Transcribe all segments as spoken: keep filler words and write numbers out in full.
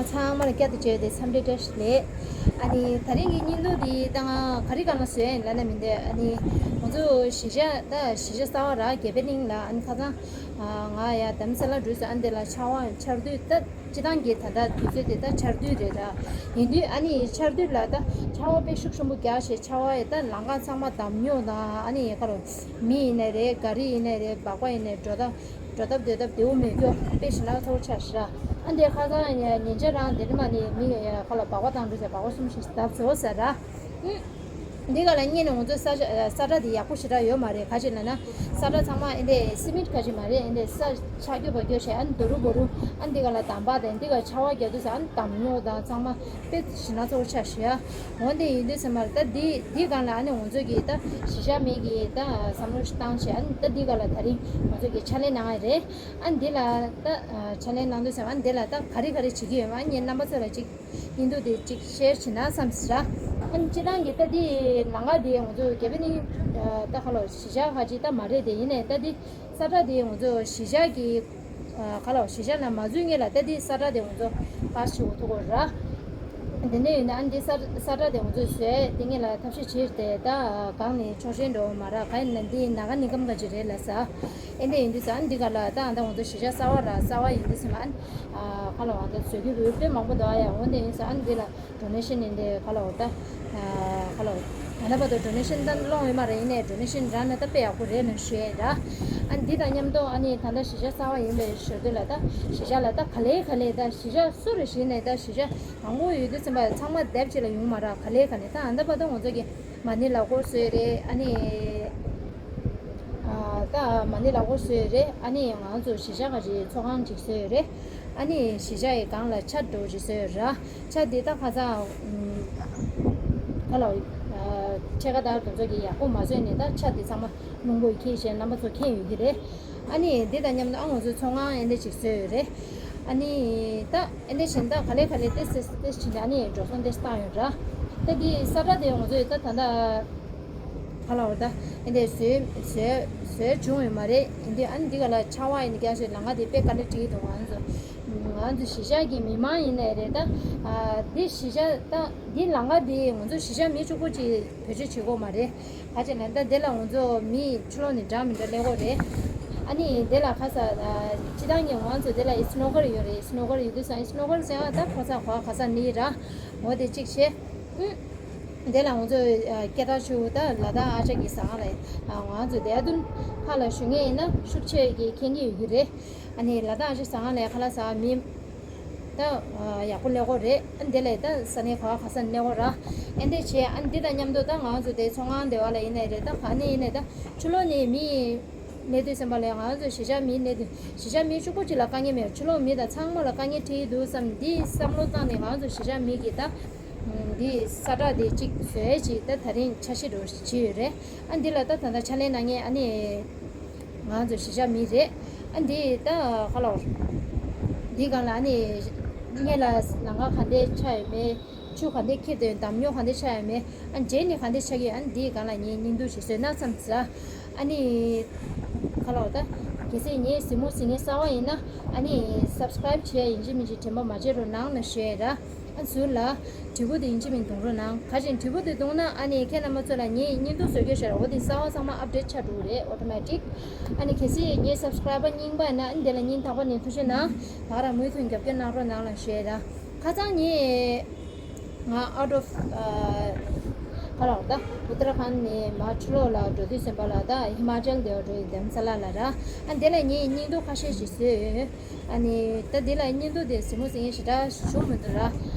ཚང་མ་ལ་བསྐྱར་དུ་མཇལ་ཏེ་འཚམས་འདྲི་བཀྲ་ཤིས་བདེ་ལེགས། ཨ་ནི་ད་རིང་གི་བརྙན་ཐུང་འདི་ད་ང་ག་རེ་སྒང་ལ་བཟོས་ཡིན་ལབ་ན་མི་འདོད། ཨ་ནི་ང་ཚོ་གཞིས་ཆགས་ད་གཞིས་ཆགས་གསར་པ་ར་དགེ་འཕེལ་གླིང་ལ། ཨ་ནི་ཁ་སང་ང་ཡ་དྷ་རམ་ས་ལ་འགྲོ་ས། ཨ་ནི་དེ་ལ་ཆར་པ་ཆར་དུས་ད་སྤྱི་བཏང་གི་ད་ལྟ་དུས་ཚོད་དེ་ད་ཆར་དུས་རེད་ར། ཡིན་དུས་ཨ་ནི་ཆར་དུས་ལ་ད་ཆར་པ་དཔེ་ཤུགས་ཆེན་པོ་རྒྱག་བྱས། ཆར་པ་ཡི་ད་ལམ་ཁ་ཚང་མ་འདམ་ཉོག་དང་། ཨ་ནི་ཁ་ལོ་མི་ཡིན་ནའི་རེད། ག་རི་ཡིན་ནའི་རེད། སྦག་སྦག་ཡིན་ནའི་འགྲོ་ད། འགྲོ་སྟབས་སྡོད་སྟབས་བདེ་པོ་མེད་རྒྱུ་དཔེ་ཞེ་དྲག་ཚ་པོ་ཆགས་ཤག་ར། ཨ་འདི་ཁ་སང་ཡ་ཉིན་ཆ་རང་དེ་རིང་མ་ནི་མི་ཡ་ཁ་ལ་སྦག་སྦག་བཏང་འགྲོ་ཟེར། སྦག་སྦག་གསུམ་ཞིག་བརྡབས་སོང་ཟེར་ར། ཨུ། འདི་ག་ལ་སྔོན་ནས་ང་ཚོ་ས་ཆ་ས་ཁྲ་འདི་ཡག་པོ་ཞེ་དྲག་ཡོད་མ་རེད། ག་ཅི་ལབ་ན་ས་ཁྲ་ཚང་མ་ཨེ་འདི་སི་མིན་ག་ཅི་མ་རེད། ཨེ་འདི་ས་ཆ་རྒྱུ་བ་རྒྱུ་བྱས། ཨ་ནི་དུ་རུ་བུ་རུ། ཨ་འདི་ག་ལ་འདམ་བག་དང་འདི་ག་ཆར་པ་རྒྱག་དུས་ས་ཨ་ནི་འདམ་ཉོག་དང་ཚང་མ་དཔེ་ཞེ་དྲག་ཚ་པོ་ཆགས་ཤག་ཡ། འོན་ཏེ་ཡིན་དུས་ཙམ་པར་ད་འདི་འདི་སྒང་ལ་ཨ་ནི་ང་ཚོ་གི་ད་གཞིས་ཆགས་མི་གི་ད་བསམ་བློ་ཞིག་བཏང་བྱས། ཨ་ནི་ད་འདི་ག་ལ་ད་རིང་ང་ཚོ་གི་ཕྱག་ལས་གནང་ཡ་རེད། ཨ་ནི་འདི་ལ་ད་ཕྱག་ལས་གནང་དུས་ཙམ་པར་ཨ་ནི་འདི་ལ་ད་ག་རེ་ག་རེ་བྱེད་ཀྱི་ཡོད་མ། ཨ་ནི་རྣམ་པ་ཚོ་ལ་ཅིག་བརྙན་ཐུང་འདི་ཅིག་ཤེར་བྱེད་ན་བསམ་ཟེར། ཨ་ནི་སྤྱི་བཏང་གི་ད་འདི་ལམ་ཁ་འདི་ང་ཚོ་དགེ་འཕེལ་གླིང་ད་ཁ་ལོ་གཞིས་ཆགས་ཁ་ཅིག་ད་མ་རེད་དེ། ཡིན་ནའི་ད་འདི་ས་ཁྲ་འདི་ང་ཚོ་གཞིས་ཆགས་ཀྱི་ཁ་ལོ་གཞིས་ཆགས་ནང་མ་འཛུལ་སྔོན་ལ་ད་འདི་ས་ཁྲ་འདི་ང་ཚོ་པཱ་སི་བྱེད་དགོས་ཐུག་གོ་ར། དེ་ནས་ཡིན་ན་ཨ་ནི་འདི་ས་ས་ཁྲ་འདི་ང་ཚོ་བཟོས་དེ་སྔོན་ལ་ཐབས་ཤེས་བྱས་ཏེ། ད་གང་ནས་ཆོག་མཆན་འགྲོ་མ་ར། ག་ཡིན་ན་འདི་ནཱ་ག་སྙིང་ཁམས་ག་ཅི་རེད་ལ་ས། ཨེ་འདི་ཡིན་དུས་ས་ཨ་ནི་འདི་ག་ལ་ད་ཨ་ད་ང་ཚོ་གཞིས་ཆགས་གསར་པ་ར། གསར་པ་ཡིན་དུས་ས་མ་ཨ་ནི་ཁ་ལོ་ཨ་ད་བཟོས་རྒྱུ་རུ་དཔེ་མང་པོ་འདུག་ཨ་ཡ། འོན་ཏེ་ཡིན་ས་ཨ་ནི་འདི་ལ་ཌོ་ནེ་ཤན་ཡིན་ཏེ་ཁ་ལོ་ད་ཁ་ལོ་ད་ལྟ་བར་དུ་ཌོ་ནེ་ཤན་ད་སློང་ཡོད་མ་རེད། ཡིན་ནའི་ཌོ་ནེ་ཤན་རག་ན་ད་དཔེ་ཡག་པོ་རེད་ལབ་ཞུ་ཡ་ཡིན་ར། ཨ་ནི་འདི་དང་མཉམ་དུ་ཨ་ནི་ད་ལྟ་གཞིས་ཆགས་གསར་པ་ཡིན་པའི་ཞོར་དུ་ལ་ད་གཞིས་ཆགས་ལ་ད་ག་ལེ་ག་ལེ་ད་གཞིས་ཆགས་སུ་རེ་ཞིག་ནས་ད་གཞིས་ཆགས་དང་པོ་ཡོད་དུས་ཙམ་པ་ཚང་མ་སྡེབ་གཅིག་ལ་ཡོང་མ་ར། ག་ལེ་ག་ལེ་ད་ཨ་ད་བར་དུ་ང་ཚོ་གི་མ་ཎི་ལག་འཁོར་བཟོས་རེད། ཨ་ནི་ཨ་ད་མ་ཎི་ལག་འཁོར་བཟོས་རེད། ཨ་ནི་ང་ཚོ་གཞིས་ཆགས་ཀྱི་ཚོགས་ཁང་ཅིག་བཟོས་རེད། ཨ་ནི་གཞིས་ཆགས་ཡི་སྒང་ལ་ཆར་འགྲོ་ཅིག་བཟོས་ར། ཆར་འདི་ད་ཁ་སང་ཨུམ་ཁ་ལོ་ཨ་ཕྱེད་ཀ་ལྟར་དུ་ཚོ་གི་ཡག་པོ་མ་བཟོས་ནས་ད་ཆར་འདི་ཚང་མ་རླུང་བུས་འཁྱེར་བྱས་རྣམ་པ་ཚོ་འཁྱེར་ཡོད་ཀྱི་རེད། ཨ་ནི་འདི་དང་མཉམ་དུ་ཨ་ང་ཚོའི་ཚོགས་ཁང་ཨེ་འདྲ་ཅིག་བཟོས་ཡོད་རེད། ཨ་ནི་ད་ཨེ་འདྲ་བྱས་ད་ག་ལེ་ག་ལེ་ཏེ་སེ་ཏེ་བྱས་ནས་ཨ་ནི་འགྲོ་སོང་ཏེ་བཏང་ཡོད་ར། ད་འདི་ས་ཁྲ་དེ་ང་ཚོས་ད་ད་ལྟ་ག་ལ་བར་ད་ཨེ་འདྲ་བཟོས་བཟོས་བཟོས་བྱུང་ཡོད་མ་རེད། ཨེ་འདི་ཨ་ནི་འདི་ག་ལ་ཆར་པ་ཨེ་འདི་རྒྱག་བྱས་ལམ་ཁ་དེ་དཔེ་དཀའ་ལས་འཕྲད་ཀྱི་འདུག་ང་ཚོ་ང་ཚོ་གཞིས་ཆགས་ཀྱི་མི་མང་ཡིན་ནའི་རེད། ད་ཨ་འདི་གཞིས་ཆགས་ད་འདི་ལམ་ཁ་འདི་ང་ཚོ་གཞིས་ཆགས་མི་གཅིག་པོ་ཅིག་བེད་སྤྱོད་བྱེད་དགོས་མ་རེད། ག་ཅི་ན་ད་དེ་ལ་ང་ཚོ་མི་ཕྱི་ལོགས་ནས་འདྲ་མི་འདྲ་སླེབས་ཀྱི་རེད། ཨ་ནི་དེ་ལ་ཁ་ས་ཨ་སྤྱི་བཏང་གི་ང་ཚོ་དེ་ལ་ཨི་སི་ནོ་གར་ཡོད་རེད། ཨི་སི་ནོ་གར་ཡོད་དུས་ས་ཨི་སི་ནོ་གར་ཟེར་ཡ་ད་ཁོ་ས་གོ་ག་ས་ནི་ར། འོ་དེ་གཅིག་བྱས། ཨུ། དེ་ལ་ང་ཚོ་ཨ་སྐད་གྲགས་ཆེ་བོ་ད་ལ་དྭགས་ཨ་ཅག་གི་ཟ་ཁང་ལ་ཨ་ང་ཚོ་དེ་ཨ་དུན་ཁ་ལ་ཞུ་མཁན་ཡིན་ན་ཤུགས་ཆེ་གི་མཁྱེན་གྱི་ཡོད་ཀྱི་རེད། ཨ་ནི་ལ་དྭགས་ཨ་ཅག་ཟ་ཁང་ལ་ཁ་ལག་ཟ་མི་ད་ཡག་པོ་སླེབས་ཀྱི་རེད། ཨ་འདི་ལ་ད་ས་གནས་ག་བ་ག་ས་ནས་སླེབས་ཀྱི་ར། ཨ་འདི་བྱས་ཨ་འདི་དང་མཉམ་དུ་ད་ང་ཚོ་དེ་ཚོང་ཁང་སྡེ་བ་ལ་ཡིན་ནའི་རེད། ད་ག་ནས་ཡིན་ནའི་ད་ཕྱི་ལོགས་ནས་མི་སླེབས་དུས་ཙམ་པ་ལ་ང་ཚོ་གཞིས་ཆགས་མི་སླེབས་དུས་གཞིས་ཆགས་མི་གཅིག་པོ་གཅིག་ལ་དཀའ་ངལ་མེད། ཕྱི་ལོགས་མི་དང་ཚང་མ་ལ་དཀའ་ངལ་འཕྲད་ཀྱི་འདུག་བསམ་འདི་བསམ་བློ་བཏང་ནས་ང་ཚོ་གཞིས་ཆགས་མི་གིས་ད་འདི་ས་ཁྲ་དེ་གཅིག་བཟོས་ཅིག་ད་ད་རིང་འཆར་གཞི་འདྲ་བོ་ཞིག་བྱས་ཡོད་རེད། ཨ་འདི་ལ་ད་ད་ལྟ་ཕྱག་ལས་གནང་མཁན་ཨ་ནི་ང་ཚོ་གཞིས་ཆགས་མི་རེད། ཨ་འདི་ད་ག་ལ་འདི་སྒང་ལ་ཨ་ནི་སྔོན་ལ་ལམ་ཁ་ག་འདྲས་ཆགས་ཡོད་མེད། ཆུ་ག་འདྲས་འཁྱེར་བསྡད་ཡོད། འདམ་ཉོག་ག་འདྲས་ཆགས་ཡོད་མེད། ཨ་རྗེས་ནས་ག་འདྲས་ཆགས་ཀྱི་ཡོད། ཨ་ནི་འདིའི་སྒང་ལ་ངས་བརྙན་ཐུང་ཞིག་བཟོས་ན་བསམ་ཟེར། ཨ་ནི་ག་ལ་བ་ད་གལ་སྲིད་ངའི་གཟིགས་མོ་གཟིགས་མཁན་གསར་པ་ཡིན་ན་ཨ་ནི་སབ་སི་ཀ་རའིབ་བྱེད་ཡ་ཡིན་གཅིག་མིན་གཅིག་དྲན་པ་མ་བརྗེད་རོགས་གནང་ལབ་ཞུ་ཡ་ར། ཨ་ཟུར་ལ་དྲིལ་བུ་དེ་ཡིན་གཅིག་མིན་གཏོང་རོགས་གནང་། ག་ཅིག་དྲིལ་བུ་དེ་བཏང་ན་ཨ་ནི་ཁྱེད་རྣམ་པ་ཚོ་ལ་ངས་བརྙན་ཐུང་བཟོ་རྒྱུ་ཤར་འོ་དེ་གསར་པ་ཚང་མ་ཨབ་ཌེཊ་ཆགས་འགྲོ་གི་རེད། ཨོ་ཊོ་མེ་ཊིག་ཨ་ནི་གལ་སྲིད་ངའི་སབ་སི་ཀ་རའིབ་པ་རྙིང་པ་ཡིན་ན་ཨ་ནི་དེ་ལ་བརྙན་ཐག་པ་ནས་ཐུགས་རྗེ་གནང་། ད་ག་རང་མུ་མཐུད་རྒྱབ་སྐྱོར་གནང་རོགས་གནང་ལབ་ཞུ་ཡ་ར། ཁ་སང་ངས་ང་out of ཨ་ག་ལ་བ་ད་ཨུ་ཏར་ཁཱན་ནས་མར་ཕྱི་ལོགས་ལ་འགྲོ་དུས་ཙམ་པ་ལ་ད་ཧི་མ་ཅལ་དེ་བ་འགྲོ་ཡི་དྷ་རམ་ས་ལ་ལ་ར། ཨ་དེ་ལ་ངས་བརྙན་ཐུང་ཁ་ཤས་ཤིག་བཟོས་ཡོད། ཨ་ནི་ད་འདི་ལ་བརྙན་ཐུང་དེ་གཟིགས་མོ་གཟིགས་མཁན་ཞེ་དྲག་བྱུང་མི་འདུག་ར།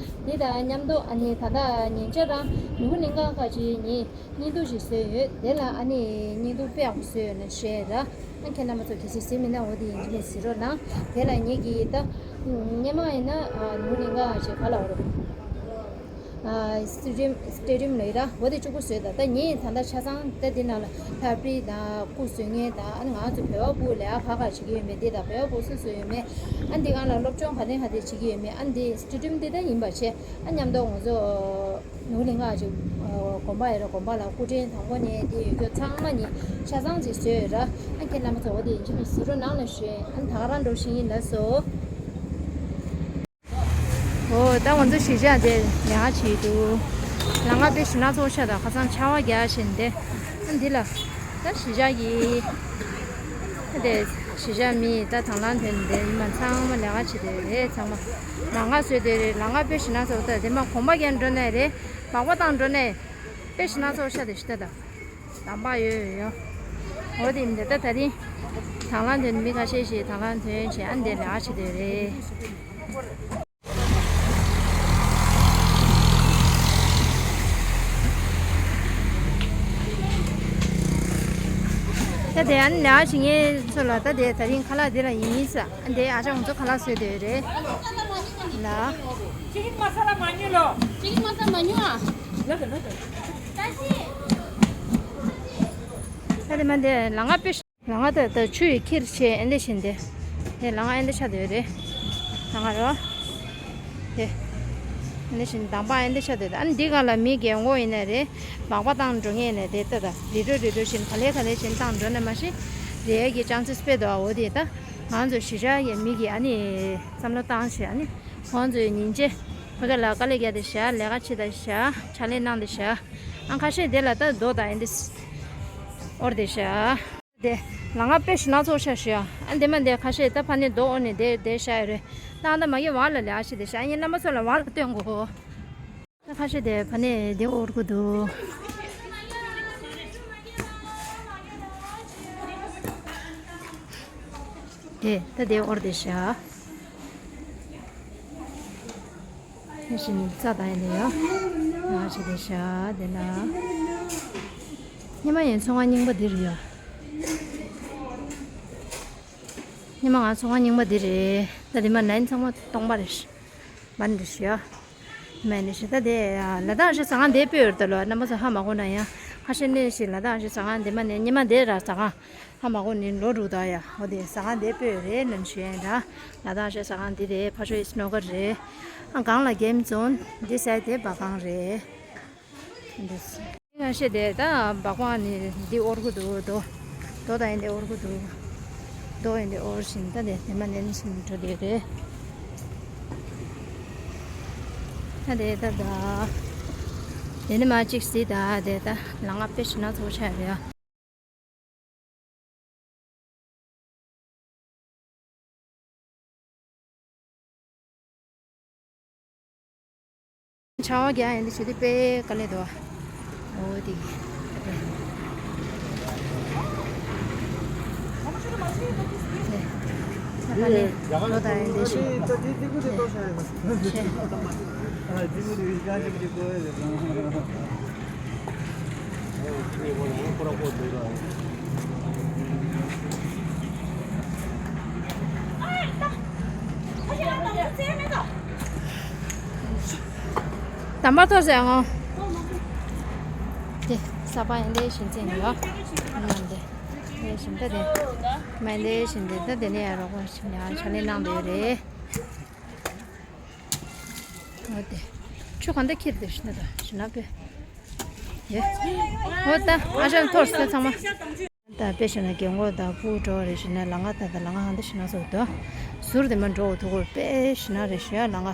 འདི་དང་མཉམ་དུ་ཨ་ནི་ད་ལྟ་ཉིན་ཆ་རང་ནུ་བོ་གླིང་ག་ཁ་ཅིག་ངས་བརྙན་ཐུང་ཞིག་བཟོས་ཡོད། དེ་ལ་ཨ་ནི་བརྙན་ཐུང་དཔེ་ཡག་པོ་བཟོས་ཡོད་ན་བཤད་ར། ཨ་ཁྱེད་རྣམ་པ་ཚོ་གལ་སྲིད་གཟིགས་མིན་ན་འོ་དེ་ཡིན་གཅིག་མིན་གཟིགས་རོགས་གནང་། དེ་ལ་ངེད་ཀྱིས་ད་སྔོན་མ་ཡིན་ན་ནུ་བོ་གླིང་ག་ཞེས་ག་ལ་བ་ར། སི་ཊེ་ཌི་ཡམ་སི་ཊེ་ཌི་ཡམ་ལ་ཡིན་ར། འོ་དེ་གཅིག་པོ་བཟོས། ད་ད་ངས་ད་ལྟ་ཆ་ཚང་ད་འདི་ནང་ལ་ལྷ་བྲིས་དང་སྐུ་བཟོ་མཁན་དང་ཨ་ནི་ང་ཚོ་བོད་པ་སྤུ་ལས་ཨ་ག་ག་བྱེད་ཀྱི་ཡོད་མེད་འདི་དང་བོད་པ་སྤུ་སུ་སུ་ཡོད་མེད། ཨ་འདི་སྒང་ལ་སློབ་སྦྱོང་ག་ནས་ག་དེ་བྱེད་ཀྱི་ཡོད་མེད། ཨ་འདི་སི་ཊེ་ཌི་ཡམ་འདི་ད་ཡིན་པ་བྱས་ཨ་མཉམ་དུ་ང་ཚོ་ནུ་བོ་གླིང་ག་ཅིག་དགོན་པ་ཡོད་ར། དགོན་པ་ལ་སྐུ་ཕྲེང་དང་པོ་ནས་འདི་ཡོད་རྒྱུ་ཚང་མ་ནི་ཆ་ཚང་ཅིག་བཟོས་ཡོད་ར། ཨ་ཁྱེད་རྣམ་པ་ཚོ་འོ་དེ་ཡིན་གཅིག་མིན་གཟིགས་རོགས་གནང་ལབ་ཞུ་ཡིན། ཨ་ད་ག་རང་འགྲོ་བཞིན་ཡིན་ལགས་སོ། འོ་ད་ང་ཚོ་གཞིས་ཆགས་དེ་ལས་ཀ་བྱེད་འདུག་ལམ་ཁ་དཔེ་ཞེད་སྣང་ཚ་པོ་ཆགས་དང་ཁ་སང་ཆར་པ་རྒྱག་བཞིན་དེ། ཨ་འདི་ལ་ད་གཞིས་ཆགས་ཀྱི་ཨ་དེ་གཞིས་ཆགས་མི་ད་དང་བླངས་ཐོན་དེ་མི་མང་ཚང་མ་ལས་ཀ་བྱེད་དེ་རེད། ཚང་མ་ལམ་ཁ་བཟོས་དེ་རེད། ལམ་ཁ་དཔེ་ཞེད་སྣང་ཚ་པོ། ད་དེ་མ་གོམ་པ་རྒྱག་འགྲོ་ནས་རེད། སྦག་སྦག་བཏང་འགྲོ་ནས་དཔེ་ཞེད་སྣང་ཚ་པོ་ཆགས་དེ་ཞེད་ད། དམ་པ་ཡོད་ཡོད། འོ་དེ་མི་འདི་ད་ད་རིང་དང་བླངས་ཐོན་མི་ཁ་ཤས་ཤིག་དང་བླངས་ཐོན་བྱས་ཨ་འདི་ལས་ཀ་བྱེད་དེ་རེད། ད་དེ་ཨ་ནི་ལས་ཀ་བྱེད་མཁན་ཚོ་ལ་ད་དེ་ད་རིང་ཁ་ལག་འདི་ལ་ཡིན་ས། ཨ་འདི་ཨ་ཅག་ང་ཚོ་ཁ་ལག་བཟོས་དེ་རེད་ལ། ཅི་ཀིན་མ་ས་ལ་མ་ཉོས་ལོ། ཅི་ཀིན་མ་ས་མ་ཉོས་ཨ། ད་དེ་མ་འདི་ལམ་ཁ་དཔེ། ལམ་ཁ་ད་ད་ཆུ་ཡི་འཁྱེར་བྱས་ཨེ་འདྲ་བཞིན་དེ། དེ་ལམ་ཁ་ཨེ་འདྲ་ཆགས་བསྡད་ཡོད་རེད། ལམ་ཁ་རོ། དེ། ཨེ་འདྲ་བཞིན་དམ་པ་ཨེ་འདྲ་ཆགས་བསྡད་ཡོད། ཨ་ནི་འདི་སྒང་ལ་མི་རྒན་གོག་ཡིན་ནའི་རེད། སྦག་སྦག་བཏང་འགྲོ་མཁན་ཡིན་ནའི་རེད། ད་ད་རི་རོ་རི་རོ་བཞིན་ག་ལེ་ག་ལེ་བཞིན་བཏང་འགྲོ་ནས་མ་གཞི། རེད་ཀྱི་ཅང་ཙིས་སྤེལ་འདུག་འོ་དེ་ད། ང་ཚོ་གཞིས་ཆགས་ཀྱི་མི་གི་ཨ་ནི་བསམ་བློ་བཏང་བྱས་ཨ་ནི། ཁོང་ཚོའི་ཉིན་བྱེད་ཕ་གི་ལ་དཀའ་ལས་རྒྱག་བསྡད་བཞག་ལས་ཀ་བྱེད་བསྡད་བཞག་ཕྱག་ལས་གནང་བསྡད་བཞག་ཨ་ཁ་ཤས་དེ་ལ་ད་རྡོ་དང་ཨེ་འདྲ་དབོར་བསྡད་བཞག་དེ་ལམ་ཁ་དཔེ་ཞེད་སྣང་ཚ་པོ་ཆགས་ཤག་ཨ་འདི་མ་འདི་ཁ་ཤས་ད་ཕ་ནས་རྡོ་དབོར་ནས་བསྡད་བསྡད་བཞག་ཡོད་རེད། ད་ཨ་ད་མ་གི་བར་ལ་ལས་ཀ་བྱེད་བསྡད་བཞག་ཨ་ནི་རྣམ་པ་ཚོ་ལ་བར་ལ་སྟོན་དགོས། ད་ཁ་ཤས་དེ་ཕ་ནས་འདི་དབོར་གི་འདུག་དེ་ད་དེ་དབོར་བསྡད་བཞག་དེ་བཞིན་རྩྭ་དང་ཡིན་ཡ། ང་ཞིག་དེ་བཞག་དེ་ན། སྙེ་མ་ཡིན་ཚོང་ཁང་རྙིང་པ་འདི་རེད་ཡ། སྙེ་མ་ང་ཚོང་ཁང་རྙིང་པ་འདི་རེད། ད་དེ་མ་ནན་ཚང་མ་སྟོང་པ་རེད། མ་འདི་ཤི་ཡ། མ་འདི་ཤི་ད་དེ་ལ་དྭགས་ཤི་ཟ་ཁང་དེ་སྤོས་ཡོད་ད་ལོ་རྣམ་པ་ཚོ་ཧ་མ་གོ་ན་ཡ། ཁ་ཤས་ནས་ཤི་ལ་དྭགས་ཤི་ཟ་ཁང་དེ་མ་ནས་སྙེ་མ་དེ་ར་ཟ་ཁང་། ཧ་མ་གོ་ནི་ལོ་དྲུག་དག་ཡ། འོ་དེ་ཟ་ཁང་དེ་སྤོས་རེད་ལབ་ཞུ་ཡ་ཡིན་ར། ལ་དྭགས་ཤ་ཟ་ཁང་འདི་རེད། ཕ་ཤོ་ཡི་སྣོ་གར་རེད། ཨ་གང་ལ་གེམ་ཛོན་འདི་ཟེར་དེ་སྦ་གང་རེད། འདི་ང་ཤེས་དེ་ད་སྦ་གང་ནི་འདི་དབོར་གི་འདུག་རྡོ། རྡོ་དང་ཡིན་དེ་དབོར་གི་འདུག་རྡོ་ཡིན་དེ་དབོར་བཞིན་ད་དེ་དེ་མ་ནན་བཞིན་འགྲོ་དེ་རེད། ད་དེ་ད་ད། དེ་ནི་མ་གཅིག་སྲིད་ད་དེ་ད་ལ་ང་དཔེ་ཞེད་སྣང་ཚ་པོ་ཆགས་རེད་ཨ། ཆར་པ་རྒྱག་ཡིན་དེ་ཞུ་དེ་དཔེ་དཀའ་ལས་འདུག་ཨ། འོ་དེ། ད་ནི་ལོ་ད་ཡིན་དེ་ཞུ། དམ་པ་ཐོག་ཟེར་ང་། དེ་ས་པ་ཡིན་དེ་ཞིང་ཆེན་ཡོད། ནམ་དེ། དེ་ཞིང་ད་དེ། མ་ཡིན་དེ་ཞིང་དེ་ད་དེ་ནས་ཡར་རོགས་པ་ཞིང་ཡར་ཕྱག་ལས་གནང་དེ་རེད། འོ་དེ། ཆུ་གང་འདྲ་འཁྱེར་དེ་ཞིག་ན་ད་ཞིག་ན་པེ། ཡེ། འོ་ད་ཨ་ཞང་ཐོར་སེ་ཚང་མ། ད་དཔེ་བཞག་ན་རྒན་གོག་དང་སྤུ་གྲོགས་རེ་ཞིག་ན་ལ་ང་ད་ད་ལ་ང་ཧང་ད་ཞིག་ན་སོགས་ད། ཟུར་དེ་མ་འགྲོ་འོ་ཐུག་གོ་དཔེ་ཞིག་ན་རེ་ཞིག་ལ་ང་།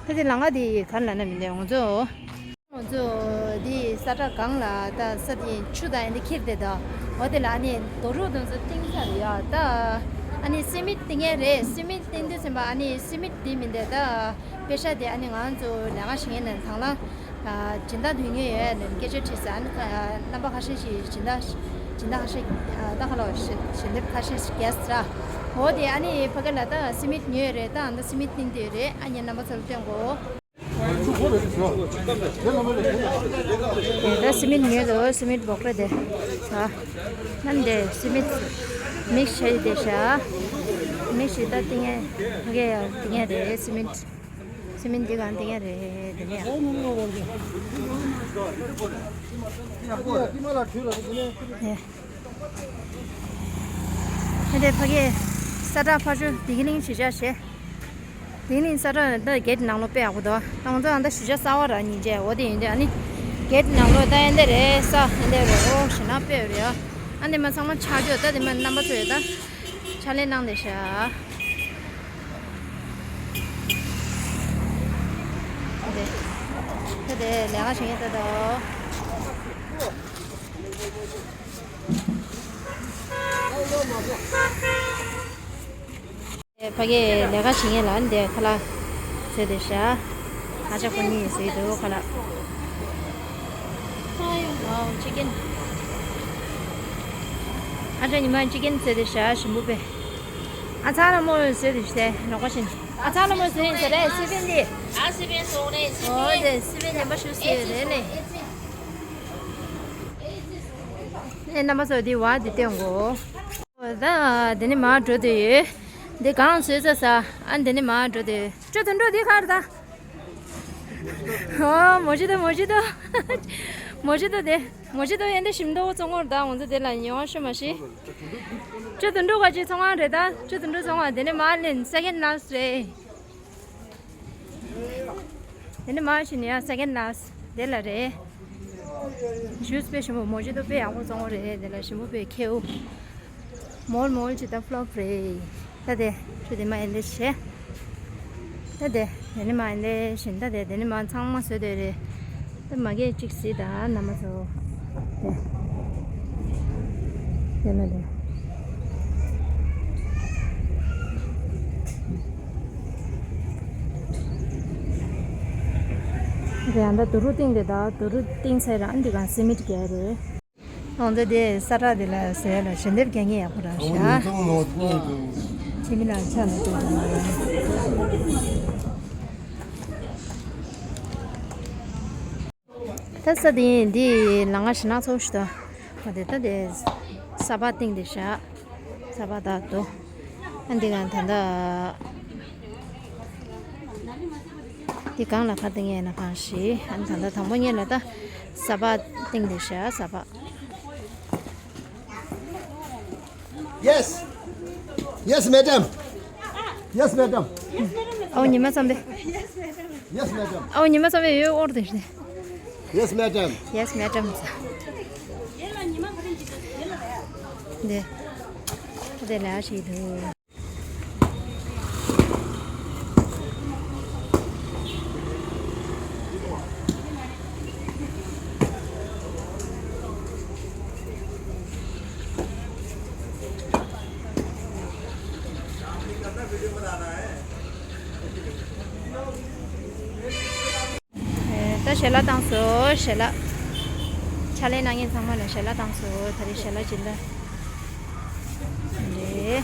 ད་དེ་ལ་ང་དེ་གར་ལ་ན་མི་འདས་ང་ཚོ། ང་ཚོ་འདི་ས་ཁྲ་སྒང་ལ་ད་ས་དེ་ཆུ་དང་ཡང་འདི་ཁྱེར་ཏེ་ད། འོ་དེ་ལ་ཨ་ནི་རྡོ་རུག་དང་ཚོ་བཏིང་ཚར་ཡ་ད། ཨ་ནི་སི་མིད་བཏིང་ཡ་རེད། སི་མིད་བཏིང་དུས་ཙམ་པ་ཨ་ནི་སི་མིད་འདི་མི་འདུག་ད། པེ་ཤ་དེ་ཨ་ནི་ང་ཚོ་ལས་ཀ་བྱེད་མཁན་ནས་དང་བླངས་སྦྱིན་བདག་དོན་གཉེར་ཡོད་ནས་སྐད་ཆ་དྲིས་ས་ཨ་ནི་རྣམ་པ་ཁ་ཤས་ཤིག་སྦྱིན་བདག་སྦྱིན་བདག་ཁ་ཤས་ད་ཁ་ལོ་ཞལ་འདེབས་ཁ་ཤས་ཤིག་རྒྱས་ར། འོ་དེ་ཨ་ནི་ཕ་གི་ལ་ད་སི་མིད་ཉོས་རེད། ད་ཨ་ནི་སི་མིད་བཏིང་དུས་རེད། ཨ་ནི་རྣམ་པ་ཚོར་སྟོན་གོ། ད་སི་མིད་ཉོས་འདུག་སི་མིད་སྦོག་རེད་དེ། ཨ། ནམ་དེ་སི་མིད་མིག་ཤེལ་དེ་ཤ། མིག་ཤེལ་ད་ཏིང་ངེ་ཕ་གི་ཡ་ཏིང་ངེ་རེད། སི་མིད་སི་མིད་འདི་གང་ཏིང་ངེ་རེད་དེ་ནས། ཨེ། ཨེ་དེ་ཕ་གི་ས་ཁྲ་ཕ་ཆུ་བདེ་སྐྱིད་གླིང་གཞིས་ཆགས་ཞེས། དེ་ནི་ས་ཁྲ་ད་གེ་ཊི་ནང་ལོགས་དཔེ་ཡག་པོ་འདུག་ད་ང་ཚོ་ཨ་ད་གཞིས་ཆགས་གསར་པ་ར་ཉིན་བྱས་འོ་དེ་ཡིན་དུས་ཨ་ནི་གེ་ཊི་ནང་ལོགས་ད་ཨེ་འདི་རེད། ས་ཨེ་འདི་རོ་ཞེ་ན་དཔེ་རེད་ཨ། ཨ་འདི་མ་ཚང་མ་ཆགས་རྒྱུ་ད་དེ་མ་རྣམ་པ་ཚོ་ཡོད་ད་ཕྱག་ལས་གནང་བསྡད་ཤག་ད་དེ་ལས་ཀ་བྱེད་མཁན་ད་དོ། ཕ་གིའི་ལས་ཀ་བྱེད་མཁན་ལ་འདི་ཁ་ལག་བཟོས་ཏེ་བཞག་ཨ་ཅག་ཁོ་གཉིས་བཟོས་འདུག་ཁ་ལག་ཨོ་ཅི་ཀན། ཨ་ཅག་ཉི་མ་ཅི་ཀན་བཟོས་ཏེ་བཞག་ཞིམ་པོ་དཔེ། ཨ་ཚ་ལ་མོ་བཟོས་ཏེ་བཞག་རོགས་པ་བྱེད། ཨ་ཚ་ལ་མོ་བཟོས་ཡིན་ཟེར་རེད་སི་པན་འདི། ཨ་སི་པན་སོང་རེད་སི་ཨོ་པན། དེ་སི་པན་ཉན་པ་ཞུ་ཟེར་རེད་ནས། ཨེ་རྣམ་པ་ཚོ་འདི་བ་འདི་སྟོན་གོ་ད་དེ་ནས་མར་འགྲོ་འདོད་ཡོད། འདི་གང་བཟོས་ཚར་ས། ཨ་འདི་ནས་མར་འགྲོ་འདོད་ཡོད། ཅོ་དོན་འགྲོ་འདི་གར་ད། ཨོ་མོ་ཇི་དོ་མོ་ཇི་དོ། མོ་ཇི་དོ་དེ། མོ་ཇི་དོ་ཡན་དེ་ཞིམ་མདོག་བཙོང་བར་ད་ང་ཚོ་དེ་ལ་ཉེ་བ་ཤོད་མ་ཤི། ཅོ་དོན་འགྲོ་ག་ཅི་ཚོང་ཁང་རེད་ད། ཅོ་དོན་འགྲོ་ཚོང་ཁང་དེ་ནས་མར་ལེན་སེ་ཀེན་ལ་སི་རེད། དེ་ནས་མར་ཕྱིན་ནས་ཡང་སེ་ཀེན་ལ་སི་དེ་ལ་རེད། ཇུས་དཔེ་ཞིམ་པོ་མོ་ཇི་དོ་དཔེ་ཡག་པོ་བཙོང་བ་རེད་དེ་ལ་ཞིམ་པོ་དཔེ་ཁེའུ། མོལ་མོལ་ཅི་ད་ཕློ་པ་རེད། ད་དེ་ཁྱོད་དེ་མ་ཡིན་དེ་བྱེད། ད་དེ་དེ་ནས་མ་ཡིན་དེ་བཞིན་ད་དེ་དེ་ནས་མ་ཚང་མ་བཟོས་དེ་རེད། ད་མ་གས་གཅིག་གཟིགས་ད་རྣམ་པ་ཚོ། དེ་དེ་ལ་དེ། དེ་ཡང་ད་དུ་རུ་ཏིང་དེ་ད་དུ་རུ་ཏིང་ཚེ་རང་འདི་གང་སི་མིད་རྒྱག་རེད། ཨོང་ད་དེ་ས་ཁྲ་དེ་ལ་ཟེར་ལ་ཞལ་འདེབས་རྒྱག་མཁན་ཡག་པོ་རང་ཤག་ཁྱིམ་མི་ལ་ཆ་ལ་ལྟོས་དང་། ད་ས་དེ་ཡིན་འདི་ལ་ང་ཞི་ན་ཚོགས་ཤི་ད། ང་དེ་ད་དེ་ས་པ་སྟེང་དེ་བཞག་ས་པ་ད་དོ། ཨ་འདི་གང་ད་ད། འདི་གང་ལ་ཁ་སྟེང་ཡས་ན་གང་ཞི། ཨ་ད་ད་དང་པོ་ཉིད་ལ་ད་ས་པ་སྟེང་དེ་བཞག་ས་པ། Yes. Yes, madam. Yes, madam. ཨོ་ཉི་མ་ཙམ་པས། Yes, madam. ཨོ་ཉི་མ་ཙམ་པས་ཡོད་ཨོར་དེ་རེད། Yes, madam. Yes, madam. འདི། དེ་ལ་ཞིག་འདུག་ད་ཞལ་ལག་བཏང་སོང་། ཞལ་ལག་ཕྱག་ལས་གནང་མཁན་ཚང་མ་ལ་ཞལ་ལག་བཏང་སོང་། ད་རེས་ཞལ་ལག་སྦྱིན་བདག་རེད།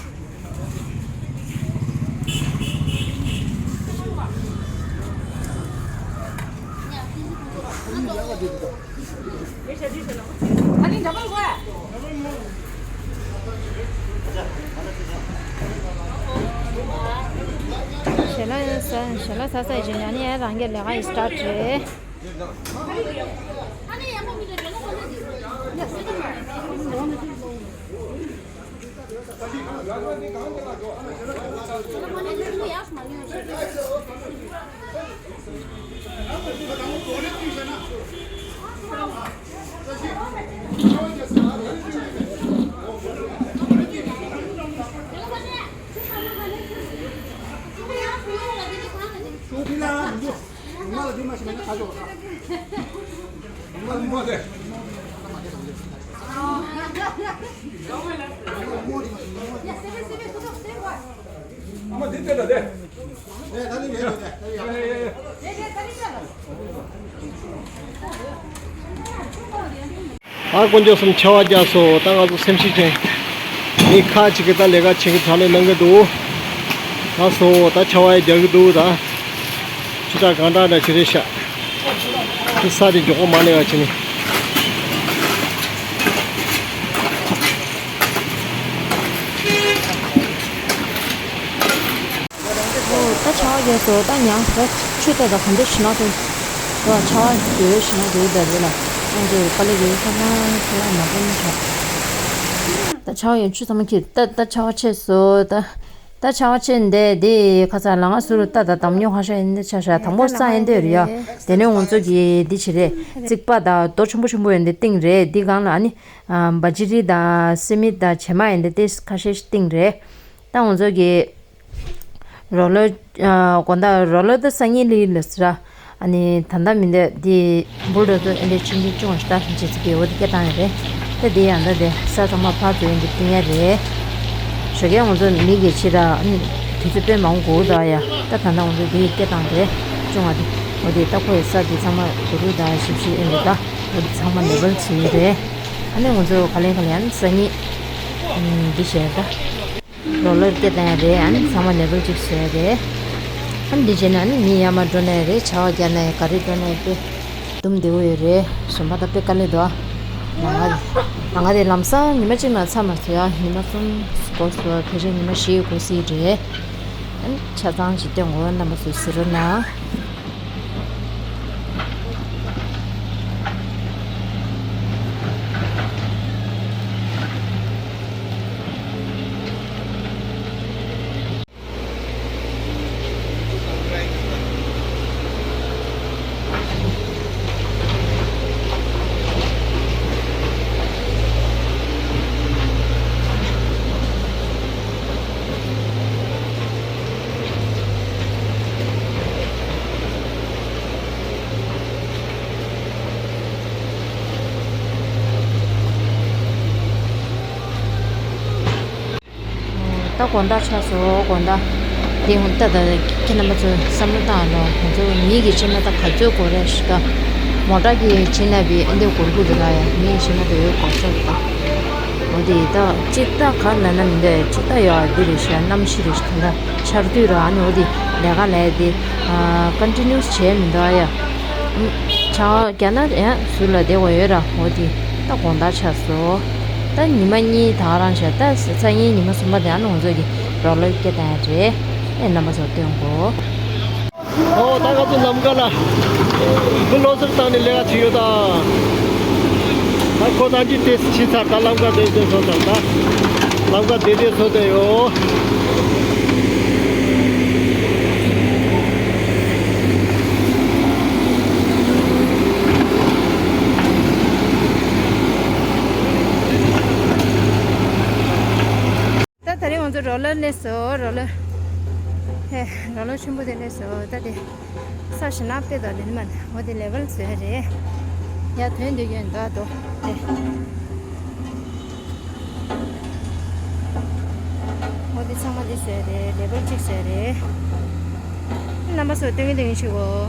ཞལ་ལག་ཟ་ཞལ་ལག་ཟ་ས་ཡི་ཉ་ནི་ཡ་རང་གི་ལས་ཀ་ཡི་སི་ཊར་ཊི་རེད། ཨ་དཀོན་མཆོག་གསུམ་ཆར་པ་རྒྱག་སོང་། ད་ང་ཚོ་སེམས་ཤུགས་ཅན་མི་ཁག་ཅིག་གིས་ད་ལས་ཀ་བྱེད་ཀྱི་དྲག་ལས་གནང་གི་འདུག་ལགས་སོ། ད་ཆར་པ་ཡང་རྒྱག་གི་འདུག་ད་ཆུ་ཚོད་གང་གྲངས་འདྲ་ཅིག་རེད་ཤག་ཁྱི་ས་དེ་མགྱོགས་པོ་མ་ལས་ཀ་བྱེད་ནི། ཨོ་ད་ཆར་པ་རྒྱག་སོང་། ད་ཉང་ད་ཆུ་ད་ད་གང་འདྲ་ཞིག་ན་ཐོན། ད་ཆར་པ་རྒྱག་ཞིག་ན་རྒྱག་ད་རེད་ལ། ཨང་ཅོ་པ་ལེ་རྒྱག་ས་ན་ཁོ་ལ་མ་གོ་ནི་ཆ། ད་ཆར་པ་ཡང་ཆུ་ཚང་མ་ཁྱེར། ད་ད་ཆར་པ་ཆད་སོང་། ད་ད་ཆར་པ་ཆད་འདས་དེ་ཁ་ཚ་ལ་ང་ཟུར་ད་ད་དམ་ཉོ་ཁ་ཤ་ཡིན་འདི་ཆ་ཤ་དང་པོ་ས་ཡིན་འདི་རེད་ཡ། དེ་ནས་ང་ཚོ་གི་འདི་ཆི་རེད། རྩིག་པ་ད་རྡོ་ཆེན་པོ་ཆེན་པོ་ཡོད་འདི་སྟེང་རེད། འདི་སྒང་ལ་ཨ་ནི་བ་ཇི་རི་དང་སི་མི་དང་བྱེ་མ་ཡིན་འདི་དེ་ཁ་ཤས་ཤིག་སྟེང་རེད། ད་ང་ཚོ་གི་རོ་ལོ། ཨ་དགོང་དག་རོ་ལོ་ད་སང་ཉིན་ལི་ལ་སི་ར། ཨ་ནི་ད་ལྟ་མི་འདོད་འདི་འབུལ་འགྲོ་ཚོ་ཨེ་འདྲས་ཆུང་ཆུང་ཅུང་ཞིག་ལྟ་བྱེད་ཚུལ་གྱི་འོ་དེ་སྐད་བཏང་ཡོད་རེད། ད་དེ་ཡང་ད་དེ་ས་ཚང་མ་ཕར་ཚུར་ཨེ་འདྲས་བཏིང་ཡ་རེད། ཞོགས་ཀས་ང་ཚོ་མི་གི་ཕྱི་ལ་ཨ་ནི་དུས་ཚོད་དཔེ་མང་པོ་འགོར་འདུག་ཡ། ད་ད་ལྟ་ང་ཚོ་དེ་ཡི་སྐད་བཏང་རེད་ཅུང་ང་དེ་འོ་དེ་ད་ཁོ་ཡི་ས་དེ་ཚང་མ་དུ་རུ་ད་ཞིབ་ཞིབ་ཨེ་འདྲས་ད་འོ་དེ་ཚང་མ་ལེ་བལ་བྱེད་ཡོད་རེད། ཨ་ནི་ང་ཚོ་ག་ལེ་ག་ལེ་ཨ་ནི་སང་ཉིན་འདི་བྱས་ད། རོ་ལར་སྐད་བཏང་ཡ་རེད། ཨ་ནི་ཚང་མ་ལེ་བལ་གཅིག་བཟོ་ཡ་རེད། ཨ་ནི་འདི་བྱས་ན་ཨ་ནི་མི་ཡར་མར་འགྲོ་ན་ཡ་རེད། ཇ་བ་རྒྱག་ན་ཡ་ག་རེ་འགྲོ་ན་ཡ་དཔེ་འདུམ་བདེ་བོ་ཡོད་རེད། གཞན་པ་ད་དཔེ་དཀའ་ལས་འདུག་ང་ང་དེ་ལམ་སང་ཉི་མ་གཅིག་ནང་ཚར་མ་སོང་ཡ། ཉི་མ་གསུམ་འགོར་སོང་། ཕལ་ཆེར་ཉི་མ་བཞི་འགོར་སྲིད་རེད། ཨ་ནི་ཆ་ཚང་ཞིག་སྟོན་དགོས། རྣམ་པ་ཚོས་གཟིགས་རོགས་གནང་། ད་དགོང་དག་ཆགས་སོང་། དགོང་དག་དེ་ཧུན་ཏ་ད་ཁྱེད་རྣམ་པ་ཚོ་བསམ་བློ་བཏང་ཨ་ནོ། ང་ཚོ་མི་གི་ཕྱི་ན་ད་ག་ཚོད་འགོར་རེད་ཞིག་ད་མོ་ཊ་གི་ཕྱི་ན་བི་ཨེ་འདི་འགོར་གི་འདུག་ད་ཡ། མི་གི་ཕྱི་ན་ད་ཡོད་འགོར་ས་འདུག་འོ་དེ་ད་ཅིག་ད་ག་ན་ན་མི་འདུག་ཅིག་ད་ཡོད་ཨ་འདི་རེད་ཤག་གནམ་གཤིས་རེད་ཤག་ད་ཆར་དུས་ར། ཨ་ནི་འོ་དེ་ལས་ཀ་ལས་དེ་ཀོན་ཊི་ནིའུ་སི་བྱས་མི་འདུག་ཨ་ཡ། ཆ་རྒྱ་ན་ཡང་ཟུར་ལ་བསྡད་དགོས་ཡོད་ར། འོ་དེ་ད་དགོང་དག་ཆགས་སོང་། ད་ཉི་མ་གཉིས་ད་ག་རང་ཤག་ད་སང་ཉིན་ཉི་མ་གསུམ་པ་དེ་ཨ་ནི་ང་ཚོ་གི་རོ་ལར་སྐད་བཏང་ཡ་རེད། ཨེ་རྣམ་པ་ཚོར་སྟོན་དགོས། ཨོ་ད་ང་ཚོ་ལམ་ཁ་ལ་བུ་ལོ་སར་བཏང་ནས་ལས་ཀ་བྱེད་ཡོད་ད། ད་ཁོ་ད་འདི་ཏེ་ཕྱིན་ཚར། ད་ལམ་ཁ་བསྡད་བསྡད་བཟོ་ཚར། ད་ལམ་ཁ་བསྡད་བསྡད་བཟོ་བསྡད་ཡོད། ད་ད་རིང་ང་ཚོ་རོ་ལར་སླེབས་སོང་། རོ་ལར། ཧེ། རོ་ལར་ཆེན་པོ་དེ་སླེབས་སོང་། ད་དེ་ས་ཞིག་ནག་པོ་དང་དེ་ནི་མ་འོ་དེ་ལེ་བལ་བཟོས་རེད། ཡ་དོན་འདི་ཡོད་འདུག་དོ་དེ། འོ་དེ་ཚང་མ་དེ་བཟོས་རེད། ལེ་བལ་གཅིག་བཟོས་རེད། རྣམ་པ་ཚོ་སྟོན་གི་སྟོན་གི་ཞིག་འོ།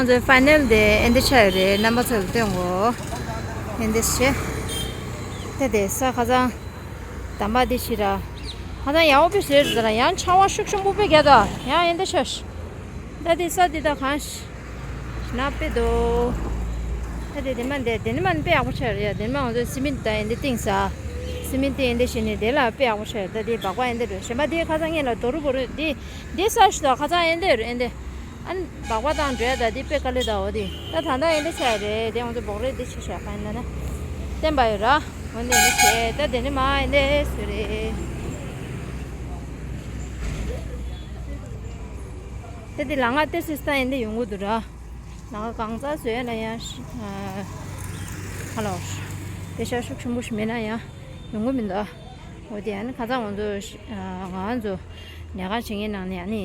ང་ཚོའི་ཕའི་ནལ་དེ་ཨེ་འདི་ཆགས་ཡོད་རེད། རྣམ་པ་ཚོ་ལ་སྟོན་གོ། ཨེ་འདི་བྱས། ད་དེ་ས་ཁ་སང་དམ་པ་འདི་ཕྱི་ར། ཁ་སང་ཡག་པོ་བཟོས་རེད་ཟེར་ན་ཡང་ཆར་པ་ཤུགས་ཆེན་པོ་དཔེ་རྒྱག་ད་ཡང་ཨེ་འདི་ཆགས། ད་དེ་ས་འདི་ད་གང་ཞིག་ན་དཔེ་འདུག་ད་དེ་དེ་མ་འདི་དེ་ནི་མ་དཔེ་ཡག་པོ་ཆགས་རེད་ཡ། དེ་ནི་མ་ང་ཚོས་སི་མིན་ད་ཨེ་འདི་བཏིང་ས། སི་མིན་དེ་ཨེ་འདི་བྱས་ནས་དེ་ལ་དཔེ་ཡག་པོ་ཆགས་རེད། ད་དེ་སྦག་སྦག་ཨེ་འདི་རེད། གཞན་པ་དེ་ཁ་སང་ངེད་ལ་རྡོ་རུ་བོ་རུ་དེ། འདི་ས་ཞིག་དང་ཁ་སང་ཨེ་འདི་རེད། ཨེ་འདི། ཨ་ནི་སྦག་སྦག་དང་འགྲོ་ཡ་ད་འདི་དཔེ་དཀའ་ལས་ད་འོ་དེ། ད་ད་ལྟ་ཨེ་འདི་ཆགས་རེད། དེ་ང་ཚོ་སྦོག་རེད་འདི་ཆེ་ཤག་ཁ་ཡིན་ན་ན། བསྟན་པ་ཡོད་ར། འོ་འདི་འདི་བྱས་ད་དེ་ནི་མ་ཨེ་འདི་སུ་རེད། ད་དེ་ལ་ང་ཏེ་སི་སྟ་ཨེ་འདི་ཡོང་གི་འདུག་ར། ལ་ང་གང་ཙག་བཟོས་ན་ཡང་ཤི་ཨ་ཧ་ལོ། དེ་ཤ་ཤུགས་ཆེན་པོ་ཞིག་མེད་ན་ཡང་ཡོང་གི་མི་འདུག་འོ་དེ་ཨ་ནི་ཁ་སང་ང་ཚོ་ཤི་ཨ་ང་ཚོ་ལས་ཀ་བྱེད་མཁན་ནང་ནས་ཨ་ནི་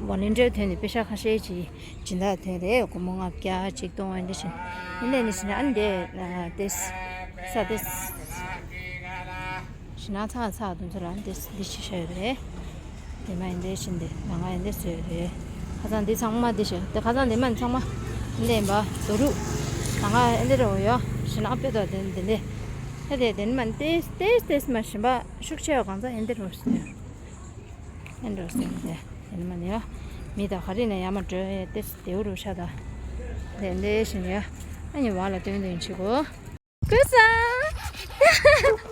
ཝོ་ལན་ཊི་ཡར་ཐོན་ནས་པེ་ཤ་ཁ་ཤས་ཅིག་སྦྱིན་བདག་ཐོན་རེད། སྒོར་མོ་ལྔ་བརྒྱ་ཆིག་སྟོང་ཨ་འདི་བཞིན་ཨ་འདི་ནས་ནི་བཞིན་ཨ་འདི་ཏེ་ས་ཏེ་ས་ཏེ་ས། ཞི་ན་ཚ་ཚ་དུ་ཚོ་ར་འདི་འདི་ཤི་ཤ་ཡོད་རེད། དེ་མ་ཡིན་འདི་བཞིན་འདི་ང་ང་ཡིན་འདི་བཟོས་རེད། ཁ་སང་འདི་ཚང་མ་འདི་ཤི་དེ་ཁ་སང་འདི་མ་ཚང་མ་འདི་ཡིན་པ་དོ་རུ་ང་ང་ཡིན་འདི་རེད་འོ་ཡ། ཞི་ན་དཔེ་དོ་དེ་འདི་འདི་ཧེ་དེ་དེ་མ་ཏེ་ཏེ་ཏེ་མ་ཞིམ་པ་ཤུགས་ཆེ་བ་གང་ཚ་ཡིན་འདི་རེད་བཟོས་ཡ། ཡིན་འདི་རེད་བཟོས་འདི་དེ་མ་ནི་ཡ། མི་དང་ག་རེ་ནས་ཡ་མ་འགྲོ་ཡ་ཏེ་དེའུ་རུ་ཤ་ད་དེ་འདི་བཞིན་ཡ། ཨ་ནི་བ་ལ་སྟོན་དོན་ཆི་གོ། ཀུ་ས།